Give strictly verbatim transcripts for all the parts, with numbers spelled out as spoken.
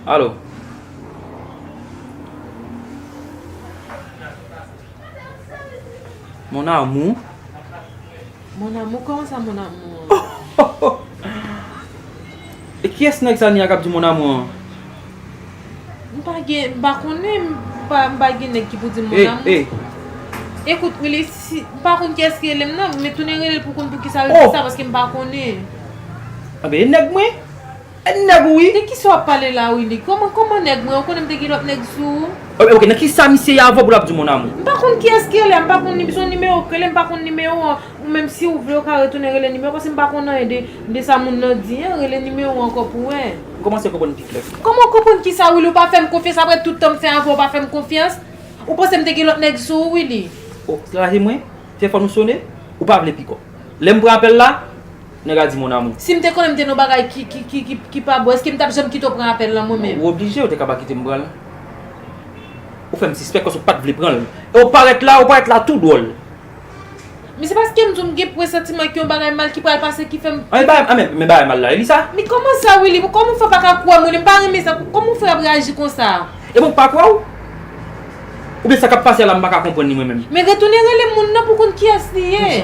Alo. Mon amour. Mon amour, kòman sa, mon amour? E kiyès nèg sa Nia k ap di mon amour an? M pa gen, m pa konnen, m pa, m pa gen nèg ki pou di m mon amour. Ey, ey. Ekout, Willy, si, m pa konn kiyès ki rele m nan, men tounen rele l pou konn poukisa l di sa, paske m pa konnen. Anben, e nèg mwen. E nèg ou wi. De kisa w ap pale la, Willy? Kòman, kòman nèg mwen? Ou konnen m te gen lòt nèg sou ou? Ok, ok, nan kisa misye ye avè w pou l ap di w mon amour? M pa konn kiyès ki rele a, m pa konn ni, se yon nimewo k rele, m pa konn nimewo an. Ou menm, si w vle, ou ka retounen rele nimewo, paske m pa konn anyen de, de sa moun nan di an, rele nimewo ankò pou wè. M kòmanse konprann pi klè. Kòman w konprann kisa, Willy? Ou pa fè m konfyans, apre tout tan m fè avè w, ou pa fè m konfyans? Ou panse m te gen lòt nèg sou ou, Willy? O, se raje mwen? Telefòn ou sone, ou pa vle pikòp. Lè m pran apèl la, nèg la di mon amour. Si m te konnen m te nan bagay ki, ki, ki, ki, ki pa bon, èske m t ap janm kite w pran apèl lan mwen menm? Ou oblije, ou te ka pa kite m pran l. Ou fè m sispèk kòmsi ou pa t vle pran l. E ou parèt la, ou parèt la tou dwòl. Men se paske m di w m gen presantiman ke yon bagay mal ki pral pase ki fè m. An, men bagay, an, men, men bagay mal la, e li sa? Men kòman sa, Willy? Kòman w fè w pa ka kwè mwen? M pa renmen sa. Kòman w fè w ap reyaji konsa? E bon, m pa kwè w? Oubyen sa k ap pase a la, m pa ka konprann li mwen menm? Men retounen rele moun nan pou konn kiyès li ye.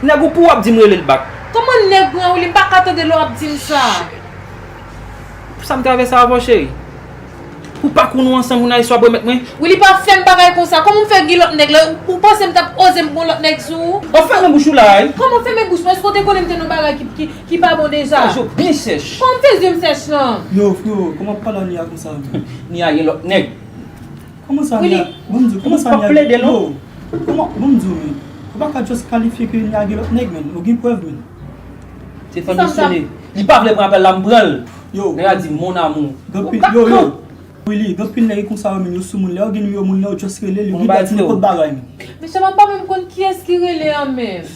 Nèg ou pou w ap di m rele l bak. Kòman nèg mwen, Willy? M pa ka tande lè w ap di m sa. Pou sa m travèse avè w, cheri? Pou pakou nou ansanm, ou nan istwa pou remèt mwen? Willy, pa fè m bagay konsa. Kòman m fè gen lòt nèg la? Ou panse m t ap oze m pran lòt nèg sou ou? Ou fèmen bouch ou la, wi. Kòman fèmen bouch mwen? Èske w te konnen m te nan bagay ki, ki, ki pa bon deja? Fè je w byen sèch. Kòman m fè je m sèch lan? Yo, freo, kòman w ap pale a Nia konsa menm? Nia gen lòt nèg. Kòman sa, Nia? Bon, m di w, kòman sa, Nia? Yo, kòman, bon, m di w, men. Ou pa ka just kalifye ke Nia gen lòt nèg, men. Ou gen prèv, men. Telefòn li sone. Li pa vle pran apèl la, m pran l. Yo. Nèg la di, mon amour. Yo, yo. Willy, gen anpil nèg ki konsa yo menm, yo sou moun. Lè yo gen nimewo moun nan, yo just rele li, li bay ti nenpòt bagay menm. Mesye, m pa menm konn kiyès ki rele an menm.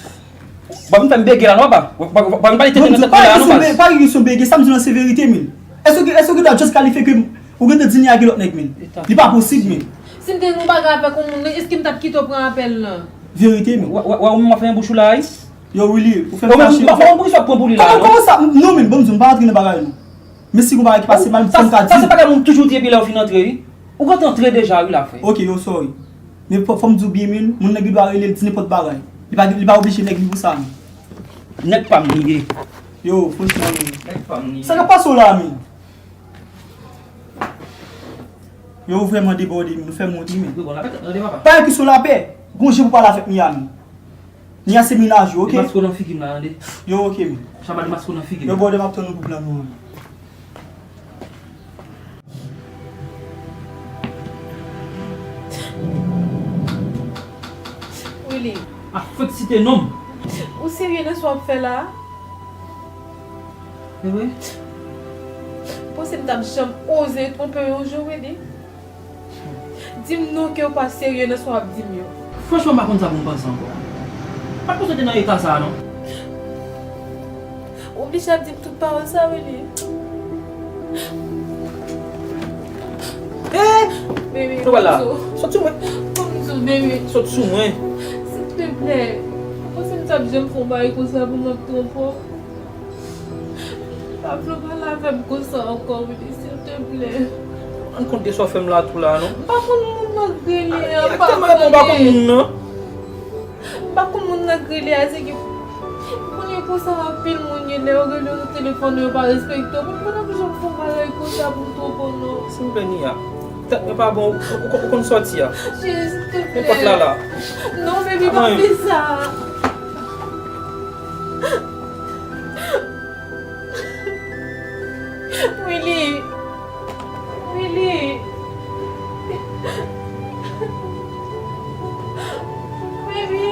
Bon, vin fè m bege la non, papa. Bon, bon, bon, pa gen tete nan tèt mwen la non, baz. Pa gen kesyon bege, sa m di w lan se verite menm. Èske, èske w gen dwa just kalifye ke ou gentan di Nia gen lòt nèg menm? Li pa posib menm. Si m te gen yon bagay avèk yon moun, èske m t ap kite w pran apèl lan? Verite menm. Wè, wè, wè, ou menm w ap fè yon bouch ou la, wi. Yo, Willy, ou fè m fache. Ou menm, ou pa fè yon bouch w ap pran pou li la non. Kòman, kòman sa? Non menm, bon, m di w, m pa rantre nan bagay non. Men si gon bagay ki pase mal, fò m ka di. Sa se bagay moun toujou di epi lè w fin antre, wi. Ou gentan antre deja, wi, la frè. Ok, yo, sorry. Men fò, fò m di w byen, men, moun nan gen dwa rele l di nenpòt bagay. Li pa, li pa oblije nèg li pou sa, men. Nèg pa m li ye. Yo, franchman, men. Nèg pa m li ye. Sa k ap pase w la, men? Yo, ou vrèman debòde, men. Ou fè m wont, wi, men. Wi, bon, la fèt, tande, papa. Pa yon kesyon lapè. Gon jan pou pale avèk Nia, men. Nia se mennaj ou, ok? Demaske w nan figi m la, tande. Yo, ok, men. Chama, demaske w nan figi m. Yo, brother, m ap tann ou pou plan nou an. Willy. A fèt site non m. Ou serye nan sa w ap fè la a? Wi, wi. Ou panse m t ap janm oze twonpe w yon jou, Willy? Di m non ke w pa serye nan sa w ap di m yo. Franchman, m pa konn sa pou m panse ankò. M pa t panse w te nan eta sa a, non. Ou oblije ap di m tout pawòl sa, Willy. Eh! Baby, nou wè la. Sot sou mwen. Ban m di w, baby. Sot sou mwen. Silteplè. Ou panse m t ap janm fè yon bagay konsa pou m ap twonpe w? Pa vle pale avè m konsa ankò, Willy, silteplè. Rann kont de sa w fè m la tou la, non. M pa konn moun nan k rele a, m pa konnen. M pa konn moun nan k rele a, se ke kounye konsa anpil moun gen lè yo rele yo sou telefòn yo pa respekte w. Mwen pa t ap janm fè yon bagay konsa pou m twonpe w, non. Silteplè, Nia. Tèt mwen pa bon, ou, ou, ou konn sòti a. Jezi, silteplè. Men pòt la la. Non, baby, pa fè sa. Willy! Willy! Baby!